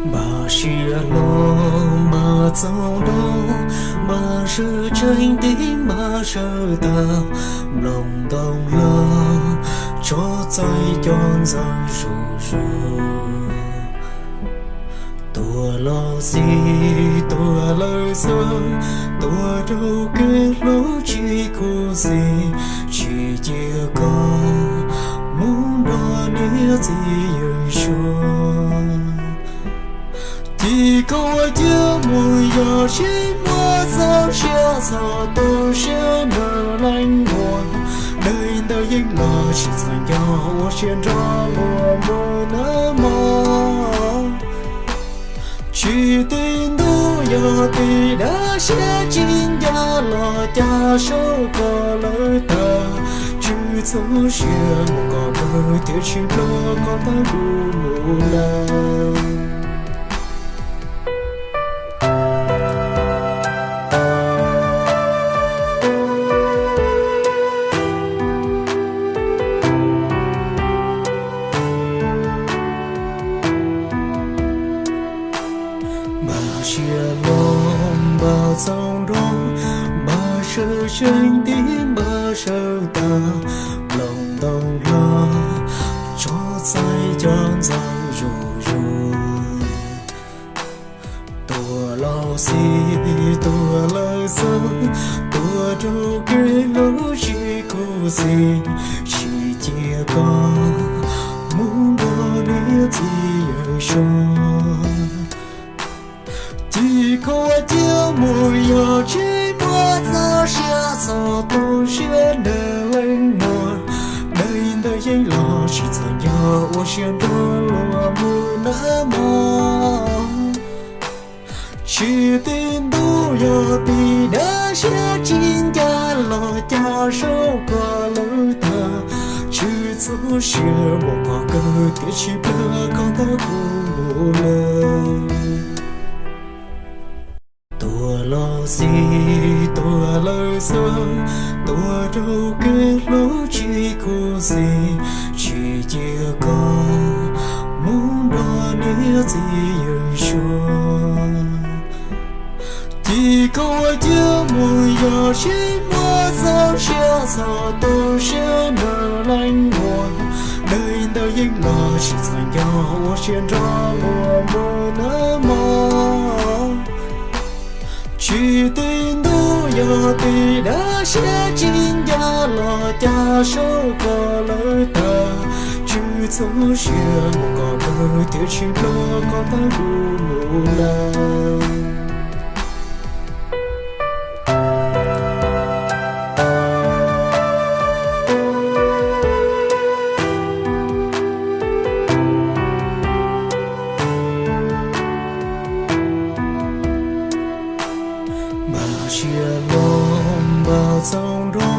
Npaj siab los npaj txaus nrho, npaj sawv tsees tig npaj sawv tag, nplooj ntoo hlob tso txais cov ntxawm zuj zus. Tuaj los xij tuaj lawm xwb, tuaj rau kev hlub tsis khuv xim, tsis cia koj mus nrog niam txiv yawm saub. Ces koj ua ciav mus yog tsis muaj txoj sia, txhob tu siab nrog leej muam, dej ntawd yeej los tsis txhob nco, ua siab nrog luag mus nawb mog. Tsis ti ntuj yog ti dav, siab tsis ncaj los cas saub koj lawm tag, tswj txhua sia mus kom kawg tiam sis nplog koj tag kuv mus lawm. Npaj siab los npaj txaus nrho, npaj sawv tsees tig npaj sawv tag, nplooj ntoo hlob tso txais cov ntxawm zuj zus. Tuaj los xij tuaj lawm xwb, tuaj rau kev hlub tsis khuv xim, tsis cia koj mus nrog niam txiv yawm saub. Ces koj ua ciav mus yog tsis muaj txoj sia, txhob tu siab nrog leej muam, dej ntawd yeej los tsis txhob nco, ua siab nrog luag mus nawb mog. Tsis ti ntuj yog ti dav, siab tsis ncaj los cas saub koj lawm tag, tswj txhua sia mus kom kawg tiam sis nplog koj tag kuv mus lawm. Tuaj los xij tuaj lawm xwb, tuaj rau kev hlub tsis khuv xim, tsis cia koj mus nrog niam txiv yawm saub. Ces koj ua ciav mus yog tsis muaj txoj sia, txhob tu siab nrog leej muam, dej ntawd yeej los tsis txhob nco, ua siab nrog luag mus nawb mog. Tsis ti ntuj yog ti dav, siab tsis ncaj los cas saub koj lawm tag, tswj txhua sia mus kom kawg tiam sis nplog koj tag kuv mus lawm. Npaj siab los npaj txaus nrho,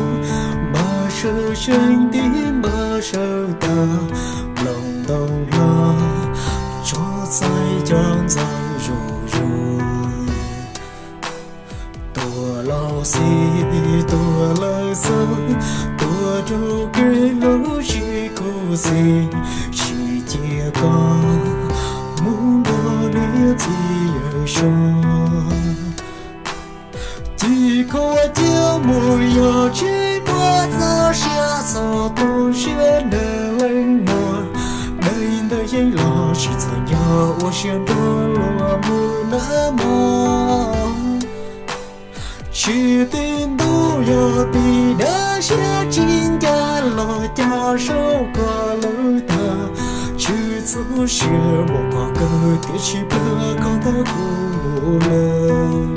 npaj sawv tsees tig npaj sawv tag, nplooj ntoo hlob tso txais cov ntxawm zuj zus. Tuaj los xij tuaj lawm xwb, tuaj rau kev hlub tsis khuv xim, tsis cia koj mus nrog niam txiv yawm saub. Ces koj ua ciav mus yog tsis muaj txoj sia, txhob tu siab nrog leej muam, dej ntawd yeej los tsis txhob nco, ua siab nrog luag mus nawb mog. Tsis ti ntuj yog ti dav, siab tsis ncaj los cas saub koj lawm tag, tswj txhua sia mus kom kawg tiam sis nplog koj tag kuv mus lawm.